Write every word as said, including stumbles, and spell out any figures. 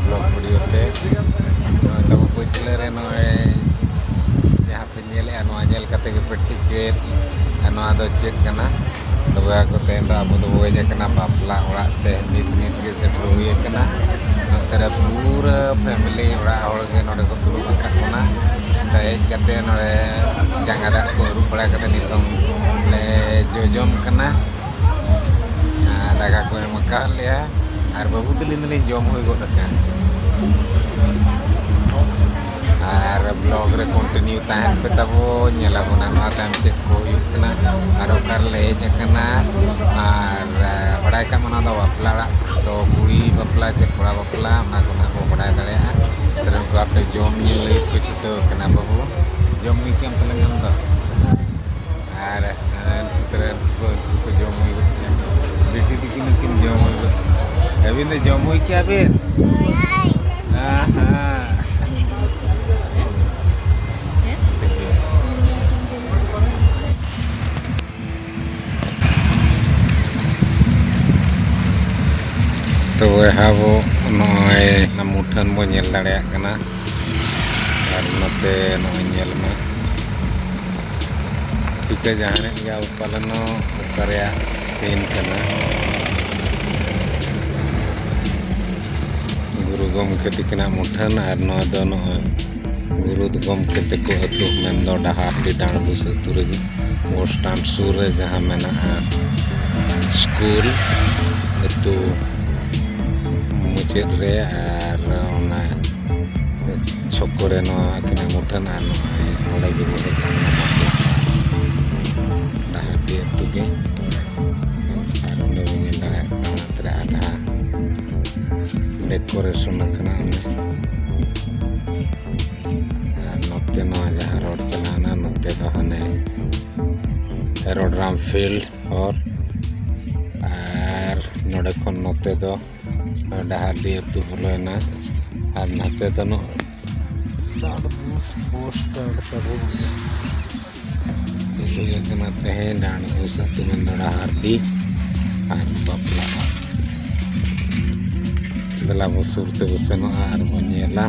Blog video ᱛᱮ᱾ ᱱᱚᱜᱼᱚᱭ ᱛᱟᱵᱚ ᱯᱟᱹᱪᱷᱞᱟᱹ ᱨᱮ ᱱᱚᱜᱼᱚᱭ ᱡᱟᱦᱟᱸ ᱯᱮ ᱧᱮᱞᱮᱜᱼᱟ, ᱱᱚᱣᱟ ᱧᱮᱞ ᱠᱟᱛᱮ ᱜᱮ ᱯᱮ ᱴᱷᱤᱠᱟᱹᱭᱮᱫ᱾ ᱟᱨ ᱱᱚᱣᱟ ᱫᱚ ᱪᱮᱫ ᱠᱟᱱᱟ? ᱛᱚᱵᱮ ᱟᱠᱚ ᱛᱮᱦᱮᱧ ᱫᱚ ᱟᱵᱚ ᱫᱚᱵᱚ ᱦᱮᱡ ᱟᱠᱟᱱᱟ ᱵᱟᱯᱞᱟ ᱚᱲᱟᱜ ᱛᱮ, ᱱᱤᱛ ᱱᱤᱛ ᱜᱮ ᱥᱮᱴᱮᱨ ᱦᱩᱭ ᱟᱠᱟᱱᱟ᱾ ᱱᱚᱛᱮ ᱨᱮ ᱯᱩᱨᱟᱹ ᱯᱷᱮᱢᱤᱞᱤ ᱚᱲᱟᱜ ᱦᱚᱲ ᱜᱮ ᱱᱚᱰᱮ ᱠᱚ ᱫᱩᱲᱩᱵ ᱟᱠᱟᱫ ᱵᱚᱱᱟ᱾ ᱛᱚ ᱦᱮᱡ ᱠᱟᱛᱮ ᱱᱚᱰᱮ ᱡᱟᱸᱜᱟ ᱫᱟᱜ ᱠᱚ ᱟᱹᱨᱩᱵ ᱵᱟᱲᱟ ᱠᱟᱛᱮ ᱱᱤᱛᱚᱝ ᱞᱮ ᱡᱚᱡᱚᱢ ᱠᱟᱱᱟ᱾ ᱟᱨ ᱫᱟᱠᱟ ᱠᱚ ᱮᱢ ᱟᱠᱟᱫ ᱞᱮᱭᱟ᱾ ᱟᱨ ᱵᱟᱹᱵᱩ ᱛᱟᱹᱞᱤᱧ ᱫᱚᱞᱤᱧ ᱡᱚᱢ ᱦᱩᱭ ᱜᱚᱫ ᱟᱠᱟᱫ᱾ ᱟᱨ ᱵᱞᱚᱜ ᱨᱮ ᱠᱚᱱᱴᱤᱱᱤᱭᱩ ᱛᱟᱦᱮᱱ ᱯᱮ ᱛᱟᱵᱚ, ᱧᱮᱞᱟᱵᱚᱱ ᱱᱚᱣᱟ ᱛᱟᱭᱚᱢ ᱪᱮᱫ ᱠᱚ ᱦᱩᱭᱩᱜ ᱠᱟᱱᱟ ᱟᱨ ᱚᱠᱟ ᱨᱮᱞᱮ ᱦᱮᱡ ᱟᱠᱟᱱᱟ᱾ ᱟᱨ ᱵᱟᱲᱟᱭ ᱠᱟᱜ ᱢᱟ, ᱱᱚᱣᱟ ᱫᱚ ᱵᱟᱯᱞᱟ ᱚᱲᱟᱜ, ᱛᱚ ᱠᱩᱲᱤ ᱵᱟᱯᱞᱟ ᱪᱮ ᱠᱚᱲᱟ ᱵᱟᱯᱞᱟ, ᱚᱱᱟ ᱠᱚ ᱱᱟᱦᱟᱜ ᱵᱚ ᱵᱟᱲᱟᱭ ᱫᱟᱲᱮᱭᱟᱜᱼᱟ᱾ ᱛᱚ ᱱᱩᱠᱩ ᱟᱯᱮ ᱡᱚᱢ ᱧᱩ ᱞᱟᱹᱜᱤᱫ ᱠᱚ ᱪᱷᱩᱴᱟᱹᱣ ᱟᱠᱟᱱᱟ᱾ ᱵᱟᱹᱵᱩ, ᱡᱚᱢ ᱧᱩ ᱠᱮᱫ ᱟᱢ ᱛᱟᱞᱟᱝ ᱟᱢ ᱫᱚ? ᱟᱨ ᱱᱚᱛᱮ ᱨᱮ ᱩᱱᱠᱩ ᱠᱚ ᱡᱚᱢ ᱦᱩᱭ ᱜᱚᱫ ᱠᱮᱫᱟ᱾ ᱵᱤᱴᱤ ᱛᱤᱠᱤᱱ ᱦᱚᱸᱠᱤᱱ ᱡᱚᱢ ᱦᱩᱭ ᱜᱚᱫ ᱠᱮᱫᱟ᱾ ᱟᱹᱵᱤᱱ ᱫᱚ ᱡᱚᱢ ᱦᱩᱭ ᱠᱮᱜᱼᱟ ᱵᱤᱱ? ᱦᱮᱸ, ᱦᱮᱸ᱾ ᱛᱚ ᱵᱚᱭᱦᱟ ᱵᱚ, ᱱᱚᱜᱼᱚᱭ ᱢᱩᱴᱷᱟᱹᱱ ᱵᱚ ᱧᱮᱞ ᱫᱟᱲᱮᱭᱟᱜ ᱠᱟᱱᱟ᱾ ᱟᱨ ᱱᱚᱛᱮ ᱱᱚᱜᱼᱚᱭ ᱧᱮᱞ ᱢᱮ, ᱴᱷᱤᱠᱟᱹ ᱡᱟᱦᱟᱱᱤᱡ ᱜᱮᱭᱟ ᱯᱟᱞᱮᱱᱚ ᱚᱠᱟ ᱨᱮᱭᱟᱜ ᱥᱤᱱ ᱠᱟᱱᱟ᱾ ᱜᱩᱨᱩ ᱜᱚᱢᱠᱮ ᱛᱤᱠᱤᱱᱟᱜ ᱢᱩᱴᱷᱟᱹᱱ, ᱟᱨ ᱱᱚᱣᱟ ᱫᱚ ᱱᱚᱜᱼᱚᱭ ᱜᱩᱨᱩ ᱜᱚᱢᱠᱮ ᱛᱟᱠᱚ ᱟᱹᱛᱩ, ᱢᱮᱱᱫᱚ ᱰᱟᱦᱟᱨᱰᱤ ᱰᱟᱸᱰᱵᱩᱥ ᱟᱹᱛᱩ ᱨᱮᱜᱮ, ᱵᱚᱥ ᱥᱴᱮᱱᱰ ᱥᱩᱨ ᱨᱮ ᱡᱟᱦᱟᱸ ᱢᱮᱱᱟᱜᱼᱟ ᱥᱠᱩᱞ, ᱟᱹᱛᱩ ᱢᱩᱪᱟᱹᱫ ᱨᱮ, ᱟᱨ ᱚᱱᱟ ᱪᱷᱚᱠ ᱠᱚᱨᱮ ᱱᱚᱣᱟ ᱟᱹᱠᱤᱱᱟᱜ ᱢᱩᱴᱷᱟᱹᱱ, ᱟᱨ ᱱᱚᱜᱼᱚᱭ ᱱᱚᱰᱮ ᱜᱮᱵᱚ ᱦᱮᱡ ᱟᱠᱟᱱᱟ ᱰᱟᱦᱟᱨᱰᱤ ᱟᱹᱛᱩ ᱜᱮ᱾ ᱟᱨ ᱚᱸᱰᱮ ᱵᱚᱱ ᱧᱮᱞ ᱫᱟᱲᱮᱭᱟᱜ ᱠᱟᱱᱟ ᱚᱱᱟ ᱛᱮᱨᱮ ᱟᱫᱷᱟ ᱰᱮᱠᱳᱨᱮᱥᱚᱱ ᱟᱠᱟᱱᱟ ᱚᱸᱰᱮ᱾ ᱟᱨ ᱱᱚᱛᱮ ᱱᱚᱣᱟ ᱡᱟᱦᱟᱸ ᱨᱳᱰ ᱪᱟᱞᱟᱣᱱᱟ, ᱱᱚᱛᱮ ᱫᱚ ᱦᱟᱱᱮ ᱨᱳᱰ ᱨᱟᱢᱯᱷᱤᱞᱰ ᱦᱚᱨ, ᱟᱨ ᱱᱚᱰᱮ ᱠᱷᱚᱱ ᱱᱚᱛᱮ ᱫᱚ ᱰᱟᱦᱟᱨᱰᱤ ᱟᱹᱛᱩ ᱵᱚᱞᱚᱭᱮᱱᱟ᱾ ᱟᱨ ᱱᱟᱛᱮ ᱫᱚ ᱱᱚᱜᱼᱚᱭ ᱰᱟᱸᱰᱵᱩᱥ ᱵᱚᱥ ᱥᱴᱮᱱᱰ ᱛᱟᱵᱚᱱ᱾ ᱱᱤᱛᱚᱜ ᱦᱩᱭᱩᱜ ᱠᱟᱱᱟ ᱛᱮᱦᱮᱧ ᱰᱟᱸᱰᱵᱩᱥ ᱟᱹᱛᱩ ᱢᱮᱱᱫᱚ ᱰᱟᱦᱟᱨᱰᱤ ᱟᱨ ᱵᱟᱯᱞᱟ ᱚᱲᱟᱜ᱾ ᱫᱮᱞᱟ ᱵᱚ ᱥᱩᱨ ᱛᱮᱵᱚ ᱥᱮᱱᱚᱜᱼᱟ ᱟᱨ ᱵᱚᱱ ᱧᱮᱞᱟ᱾